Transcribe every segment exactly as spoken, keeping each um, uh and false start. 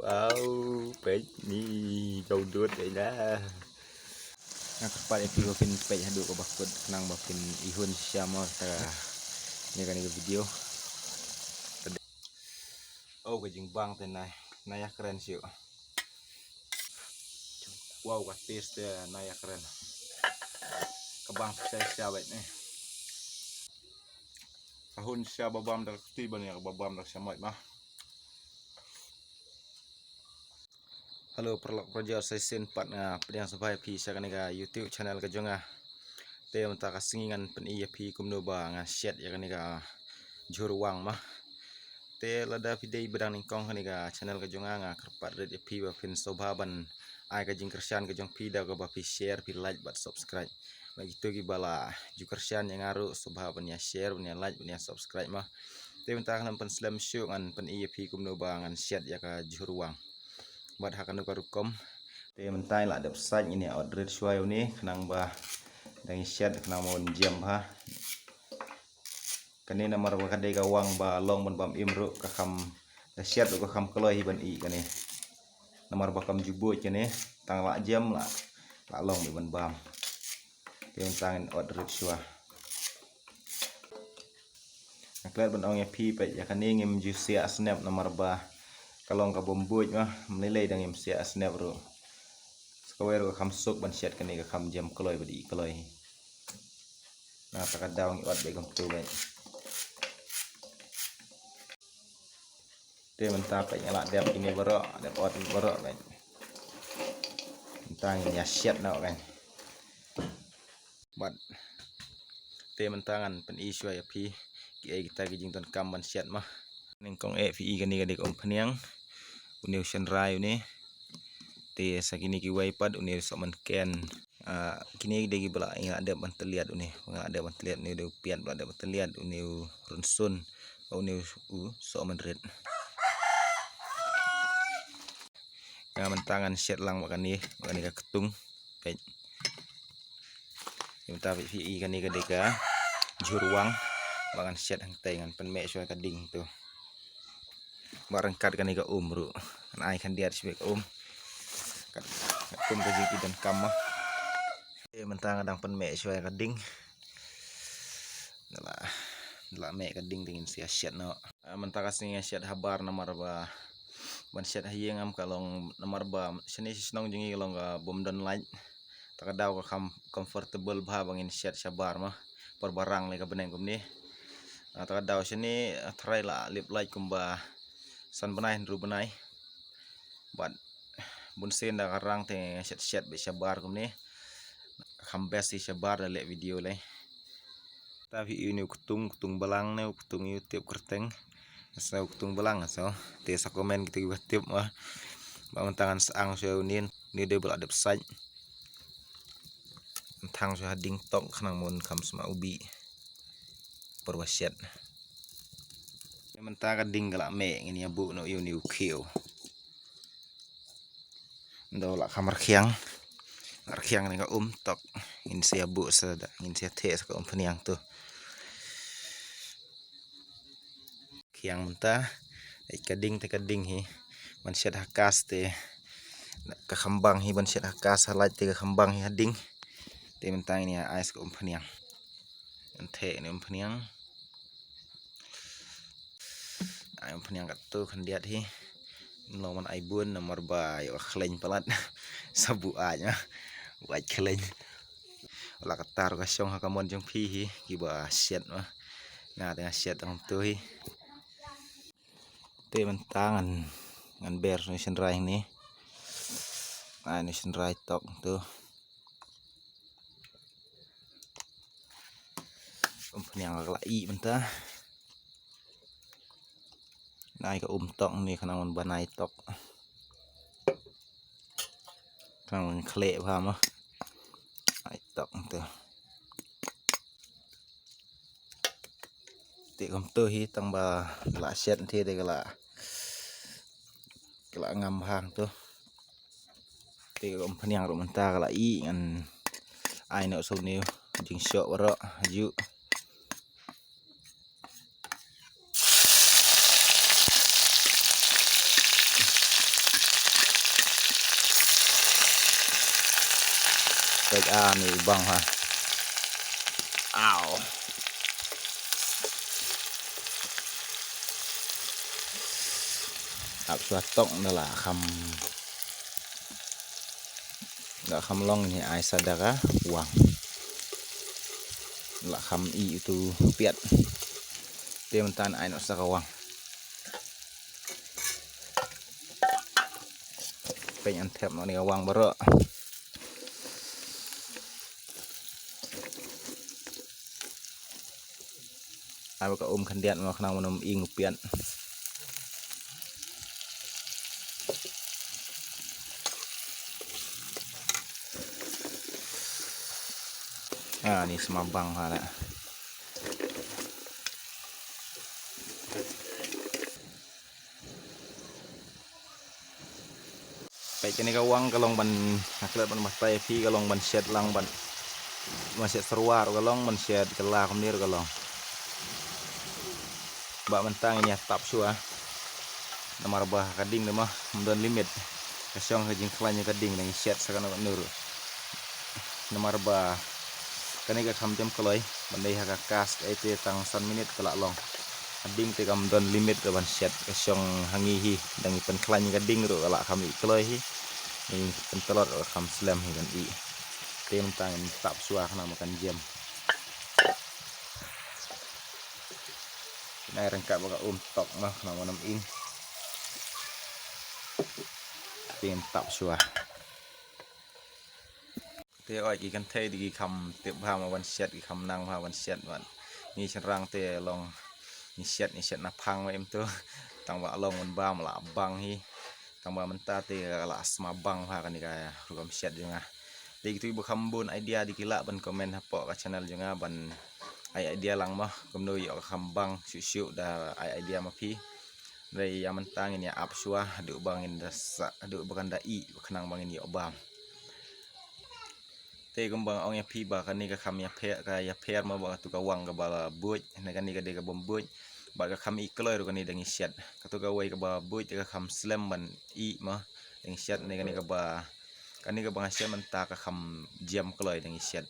Au, peit ni, jaw dud peit la. Nga kyrpad ïa phi ba phin peit haduh kaba kut khnang ba phin ihun shisha mo ta ïa kane ka video. Oh, ka jingbang te nai, nai ïakren shuh. Wow, ka taste te nai ïakren. Ka bang shisha shisha beit ne. Ka hun shisha ba bam da ka kti ban ïa ka ba bam da ka shamoit ma. Hello paralok parajor, sa shisien pat nga pdiang sngewbha ïa phi sha kane ka YouTube channel ka jong nga. Te mynta ka sngi ngan pyni ïa phi kumno ba ngan shet ïa kane ka jhur wang ma. Te lada phi dei ba dang nyngkong kane ka channel ka jong nga, nga kyrpad rit ïa phi ba phin sngewbha ban ai ka jingkyrshan ka jong phi da kaba phi share, phi like bad subscribe. Bad kito kiba la ju kyrshan ïa nga ruh sngewbha ban ïa share, ban ïa like, ban ïa subscribe ma. Te mynta khlem pynslem shuh ngan pyni ïa phi kumno ba ngan shet ïa ka jhur wang. Bad ha kano ka rukom. Te mynta la dep sait ngin ïa ot rit shuwa ïa une khnang ba dang ïa shet khnang ba un jem bha. Kane namar ba ka dei ka wang ba long ban bam im ruh ka kham, da shet ruh ka kham kloi hi ban ih kane. Namar ba kam ju buit kane, tang la jem la, la long ban bam. Te mynta ngin ot rit shuwa. Nga klet ban ong ïa phi peit ïa kane ngim ju siah snep namar ba ka long ka bym buit ma, mlei lei dang ngim siah snep ruh. Sa kawei ruh ka kham suk ban shet kane ka kham jem kloi bad ih kloi. Na ta ka daw ngi ot beit kumtu beit. Te mynta peit nga la dep kine baroh, dep ot baroh beit. Mynta ngin ïa shet noh kan. Bad te mynta ngan pyni shuwa ïa phi kiei kita ki jingdonkam ban shet ma. Nyngkong eh phi i kane ka dei ka umphniang, une u shynrai une. Te sa kine kiwei pat une u sohmynken. Ah, kine ki dei kiba la, nga la dep ban tylliat une, nga la dep ban tylliat une, u dei u piat ba la dep ban tylliat, une u rynsun, une u sohmynrit. Nga mynta ngan shet lang ba kane, ba kane ka ktung. Peit. Mynta peit phi i kane ka dei ka jhur wang ba ngan shet hangtai, ngan pynmeh shuwa ka ding tu. Ba ryngkat kane ka um ruh. Ngan ai khyndiat shuwa ka um. Kat, katkum ka jingïadonkam ma. Te mynta nga dang pynmeh shuwa ka ding. Nda la, nda la meh ka ding te ngin sa ïa shet noh. Ah, mynta ka sngi nga shet habar namar ba ban shet ha ïing ngam ka long namar ba shane sha shnong jong ngi ka long ka bym don light. Ta ka daw ka kham comfortable bha ba ngin shet shabar ma. Por ba rang lei ka bneng kumne. Ah, ta ka daw shane, ah, tharai la lip light kumba san bnai hynriew bnai. Bad bunsien da ka rang te nga shet shet beit shabar kumne. Kham best hi shabar da leh video lei. Ta phi i une u ktung, ktung balang ne u ktung ïa u tip kyrteng. Sa u ktung balang sa. Te sa comment kito kiba tip ma. Ba mynta ngan sa ang shuwa une, une dei ba la dep sait. Nthang shuwa ha ding tok khnang ba un kham sma u bih. Por ba shet. Mynta ka ding ka la meh, ngin ïa buh noh ïa une u khiew. Nda la kham rkhiang. Rkhiang ne ka um tok. Ngin sa ïa buh sa da, ngin sa ïa theh sa ka umphniang tu. Khiang mynta. Ka ding te ka ding hi. Ban shet ha kas te ka kham bang hi, ban shet ha kas ha light te ka kham bang hi ha ding. Te mynta ngin ïa ai sa ka umphniang. Ngan theh ne umphniang. Ai umphniang katto khyndiat hi. Ym long ban ai bun namar ba ïoh khleiñ palat. Sa buh ai ma. Buh ai khleiñ. La katta ruh ka shong ha ka mon jong phi hi kiba shet ma. Nga te nga shet tang tu hi. Te mynta ngan, ngan ber ne shynrai ne. Ai ne shynrai tok tu. Umphniang ka la ih mynta. Nai ka um tok ne khnang ban ai tok. Khnang ban khleh bha ma. Ai tok tu. Te kumtu hi tang ba la shet te te ka la, ka la ngam bha tu. Te ka umphniang ruh mynta ka la ih ngan ai noh sum ne jingshoh baroh ha ju. Peit, ah, ni u bang ha. Aw. Ap shuwa tok na la kham. La kham long ni ai sa da ka wang. La kham i itu piat. Te mynta ai noh sa ka wang. Peit, ngan thep noh ni ka wang baroh. Ai ba ka um khyndiat mo khnang ba ym ing u piat. Ah, ni sma bang ha la. Peit, kane ka wang ka long ban, ha klet ban batai phi, ka long ban shet lang ban, ban shet syrwa ruh ka long, ban shet kylla kumne ruh ka long. Ba mynta ngin ïa tap shuwa. Namar ba ka ding te mo ym don limit. Ka shong ka jingkhlaiñ ka ding, nang shet sa kano kano ruh. Namar ba kane ka kham jem kloi, ban dei ha ka kas, eh, te tang san minit ka la long. Ka ding te kam don limit ruh ban shet, ka shong ha ngi hi, dang i pynkhlaiñ ka ding ruh ka la kham i kloi hi. Ngi pyntlot ruh ka kham slem hi kan i. Te mynta ngin tap shuwa khnang ba kan jem. Nai ryngkat ba ka um tok mo khnang ba ym ing. Te ngin tap shuwa. Te oi ki kynthei te ki kham tip bha mo ban shet, ki kham nang bha ban shet bad ngi shynrang te long ngi shet, ngi shet na phang mo em to. Tang ba long ban bam la bang hi. Tang ba mynta te ka la sma bang bha kane ka rukom shet jong nga. Te kitu ba kham bun idea te ki lah ban comment hapoh ka channel jong nga ban ai idea lang mo kumno ïoh ka kham bang shuh shuh, da ai idea ma phi. Dei ïa mynta ngin ïa ap shuwa haduh ba ngin da sah, haduh ba kan da ih, ba khnang ba ngin ïoh bam. Te kumba nga ong ïa phi ba kane ka kham ïapher, ka ïapher mo ba katu ka wang kaba buit, ne kane ka dei ka bym buit. Ba ka kham ih kloi ruh kane dang ïa shet. Katu kawei kaba buit ka kham slem ban ih mo dang ïa shet, ne kane kaba, kane kaba nga shet mynta ka kham jem kloi dang ïa shet.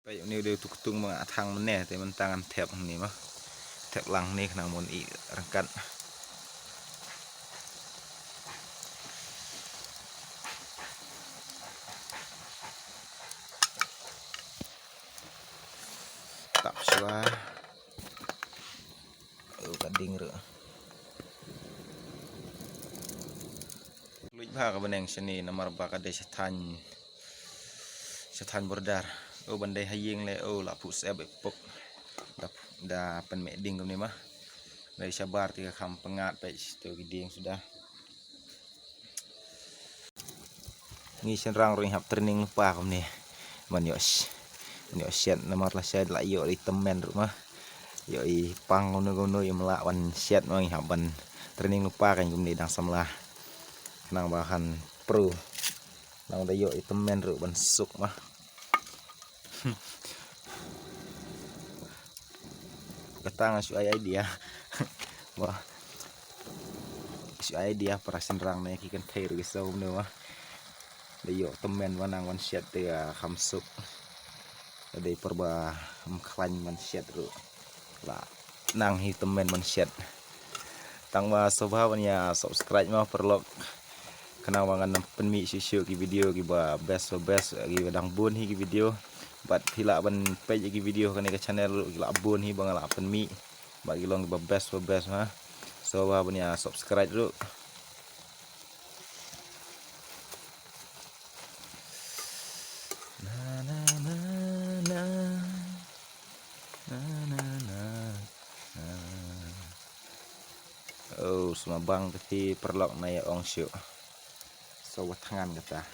Peit, une u dei u tuktung ba nga thang mynne, te mynta ngan thep hangne mo. Thep lang hangne khnang ban ih ryngkat. Tap shuwa. Oh, ka ding ruh. Luid bha ka bneng shane namar ba ka dei sha thaiñ, sha thaiñ border. Oh, ban dei ha ïing le, oh, la phuh sep epok. Da, da pynmih ding kumne mo. Dei shabar te ka kham pyngngad peit to ki dieng suda. Ngi shynrang ruh ngi hap training lypa kumne. Ban ïoh sh-, ban ïoh shet namar lashai la ïoh i tymmen ruh mo. Ïoh i pang kumno kumno ïoh mlah ban shet mo, ngi hap ban training lypa kan kumne dang samla. Khnang ba kan pro. Nang da ïoh i tymmen ruh ban suk mo. Kata nga shu ai idea. Wah. Shu ai idea para shynrang ne ki kynthei ruh ki sngewbha ne wah. Da ïoh tymmen ba nang ban shet te, ah, kham suk. Da dei por ba ym khlaiñ ban shet ruh. La nang hi tymmen ban shet. Tang ba sngewbha ban ïa subscribe mo paralok. Khnang ba ngan pynmih shuh shuh ki video kiba best ba best, kiba dang bun hi ki video. Bad phi lah ban peit ïa ki video kane ka channel ruh ki lah bun hi ba nga lah pynmih. Bad ki long kiba best ba best ha. Sngewbha ban ïa subscribe ruh. Na, na, na, na. Na, na, na, na. Oh, sma bang kati paralok na ïa ong shuh. So, wat thngan kata.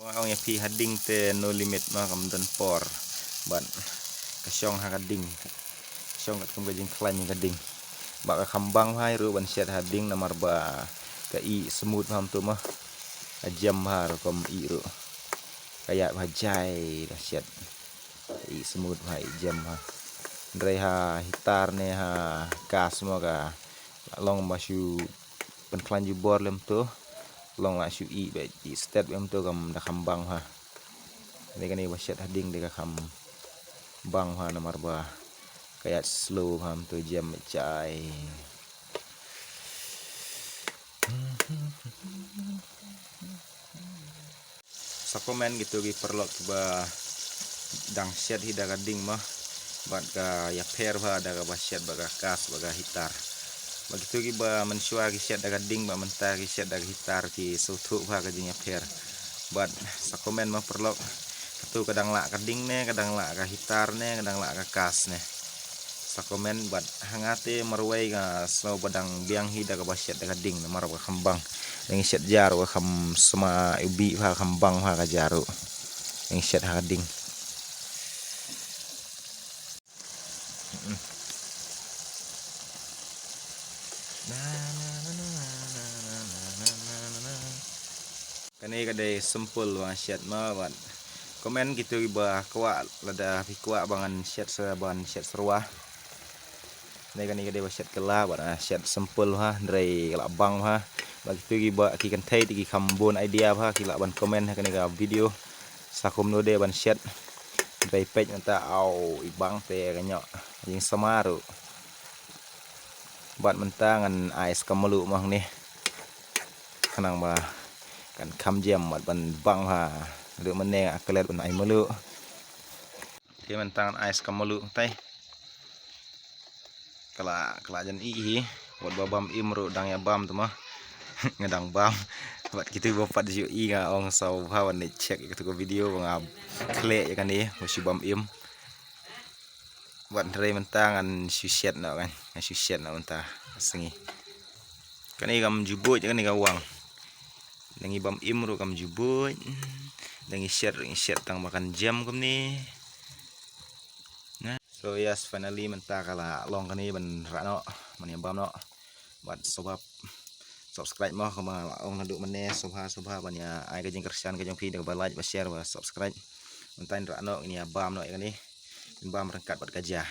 Ong ïa phi ha ding te no limit ma kam don por. Bad ka shong ha ka ding. Shong katkum ka jingkhlaiñ ka ding. Ba ka kham bang bha ruh ban shet ha ding namar ba ka ih smooth bha kumto ma. Ka jem bha ruh kam ih ruh. Ka ïaid bha jai da shet. I smooth bha, i jem bha. Hynrei ha heater ne ha gas mo ka long ba shu pynkhlaiñ jubor lem to. Long la shu i bad i stet bad mynta kam da kham bang ha. Dei kane ba shet ha ding dei ka kham bang ha namar ba ka ïaid slow ha mynta jem chai. Sa comment kito ki paralok ba dang shet hi da ka ding mo. Bad ka ïapher bha da kaba shet bad ka kas bad ka hitar. Bad kito kiba mynshuwa ki shet da ka ding bad mynta ki shet da ka hitar ki sngewthuh bha ka jingïapher. Bad sa comment mo paralok, kito ka dang lah ka ding ne, ka dang lah ka hitar ne, ka dang lah ka kas ne. Sa comment bad ha nga te marwei nga sngew ba dang biang hi da kaba shet da ka ding namar ba kham bang. Dang shet ja ruh kham sma u bih bha kham bang bha ka ja ruh. Dang shet ha ka ding. Kane ka dei simple ba ngan shet ma bad comment kito kiba kwah lada phi kwah ba ngan shet sa ban shet syrwa. Dei kane ka dei ba shet kylla bad ah, shet simple ha, hynrei ka lah bang ha. Bad kito kiba ki kynthei te ki kham bun idea ha, ki lah ban comment ha kane ka video. Sa kumno dei ban shet. Hynrei peit mynta au i bang te ka ñiah jingsama ruh. Bad mynta ngan ai skam mluh ma hangne. Khnang ba kan kham jem bad ban bang ha. Ruh mynne nga klet ban ai mluh. Te mynta ngan ai skam mluh te. Ka la, ka la jan i hi. Wat ba bam im ruh dang ïa bam tu ma. Nga dang bam. Wat kito ba pat ju i nga ong sa bha wan ne check ïa kito ka video ba nga khleh ïa kane ba shu bam im. Wat hynrei mynta ngan shu shet noh kan. Ngan shu shet noh mynta ka sngi. Kane kam ju buit ïa kane ka wang. Dang i bam im ruh kam ju buit. Dang i shet ruh i shet tang ba kan jem kumne. Na. So yes, finally mynta ka la long kane ban rah noh, ban ïa bam noh. Bad sngewbha subscribe mo, kumba la ong naduh mynne, sngewbha sngewbha ban ïa ai ka jingkyrshan ka jong phi da kaba like, ba share, ba subscribe. Mynta ngin rah noh, ngin ïa bam noh ïa kane. Ngin bam ryngkat bad ka ja.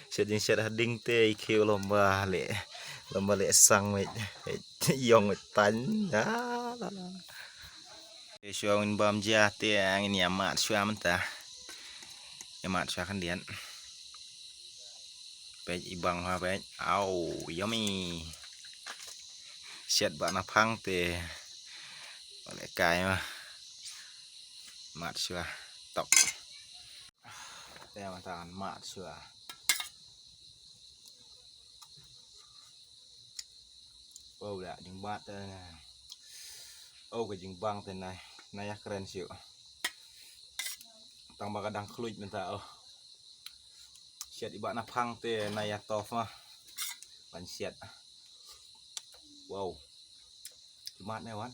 Shet jingshet ha ding te i khiew lom ba leh, lom ba leh sang meit, meit ïong meit tang. Ah, la la. Te shuwa ngin bam ja te ngin ïa mad shuwa mynta. Ïa mad shuwa khyndiat. Peit i bang ha peit. Au, yummy. Shet bad na phang te. Ba leh kai ma. Mad shuwa. Tok. Te mynta ngan mad shuwa. Wow, la jingbat te na. Oh, ka jingbang te na. Na ïa kren shuh. Tang ba ka dang khluit mynta oh. Shet i bad na phang te na ïa tof ma. Ban shet. Wow. Jimat ne wan.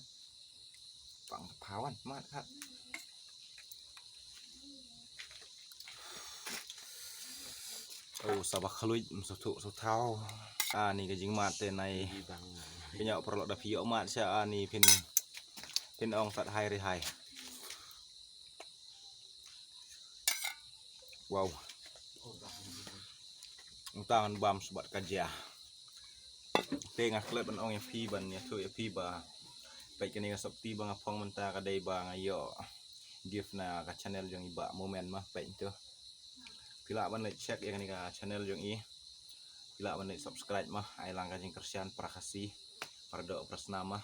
Pang phawan mat khat. Oh, sa ba khluit, msuthu suthaw. Ah, ni ka jingmat te nai. Pynïoh paralok da phi ïoh mat sha, ah, ni phin, phin ong tat hai ri hai. Wow. Mynta ngan bam sbat ka jia. Te nga klet ban ong ïa phi ban ïathuh ïa phi ba peit kane ka sopti ba nga phong mynta ka dei ba nga ïoh gift na ka channel jong i Bah Momen ma peit tu. Phi lah ban leit check ïa kane ka channel jong i. Phi lah ban leit subscribe ma, ai lang ka jingkyrshan para Khasi, para doh para snam ma.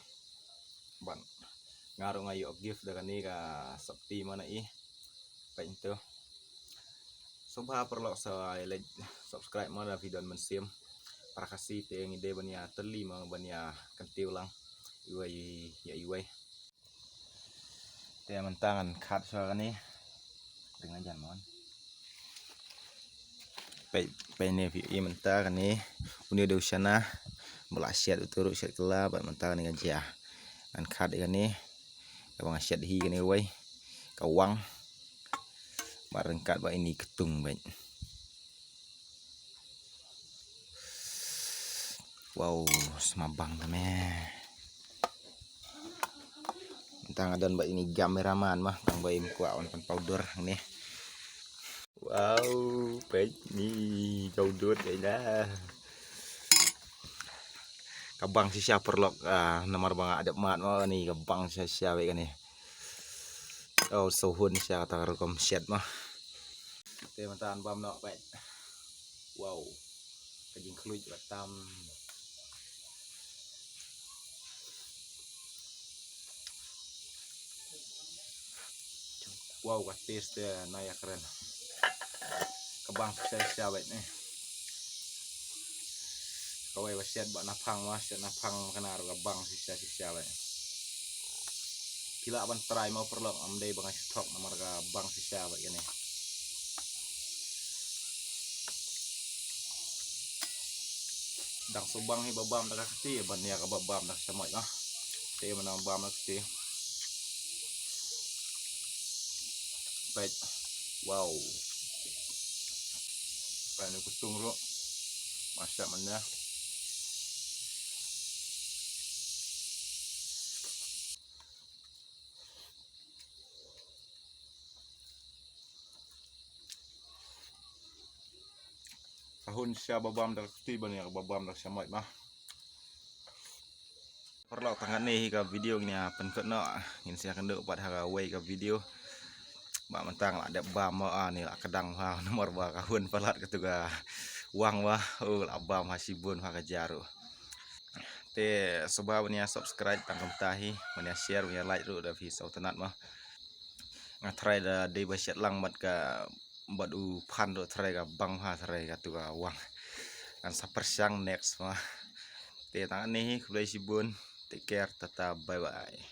Ban nga ruh nga ïoh gift da kane ka sopti ma na i. Peit tu. Sngewbha paralok sa leit subscribe ma da phi don mynsiem. Para Khasi te ngi dei ban ïa tylli ma ban ïa kyntiew lang iwei ïa iwei. Te mynta ngan khat shuwa kane. Ring na jan mon. Peit, peit ne phi i mynta kane. Une u dei u shana. Ba la shet utu ruh shet kylla bad mynta kane ka jia. Ngan khat ïa kane. Kaba nga shet hi kane kawei. Ka wang. Bad ryngkat bad ine i ktung bad. Wow, sma bang tame. Tang adon ba ini gam meraman mah, tang ba im kwah wan pan powder ni. Wow, peit ni powder ni dah. Ka bang shisha paralok, ah, namar ba nga dep mad mo, ni ka bang shisha bad kane. Oh, so hun shisha kata ka rukom shet mo. Te mynta ngan bam noh bad. Wow. Ka jingkhluit ba tam. Wow, ka taste te na ïa kren. Ka bang shisha shisha bad ne. Kawei ba shet ba na phang ma, shet na phang kane ruh ka bang shisha shisha bad. Phi lah ban try mo paralok, ym dei ba nga shu thok namar ka bang shisha bad kane. Dang shu bang hi ba bam da ka kti, ban ïa kaba bam da ka shamoit ma. Te mynta bam da ka kti. Peit. Wow. Peit ne, kustung ruh. Masha Allah. Ka hun shisha ba bam da ka kti ban ïa kaba bam da ka shamoit ma. Paralok, tang katne hi ka video ngin ïa pynkut noh, ngin sa ïakynduh pat ha kawei ka video. Ba mynta nga la dep bam mo, ah, ni la kdang ha, namar ba ka hun palat katu ka wang ba, oh, la bam ha shibun ha ka ja ruh. Te sngewbha ban ïa subscribe tang kumta hi, ban ïa share, ban ïa like ruh da phi sngewtynnat mo. Nga try da dei ba shet lang bad ka, bad u phan ruh try ka bang ha try katu ka wang. Ngan sa pyrshang next mo. Te tang katne hi, khublei shibun. Take care, tata, bye bye.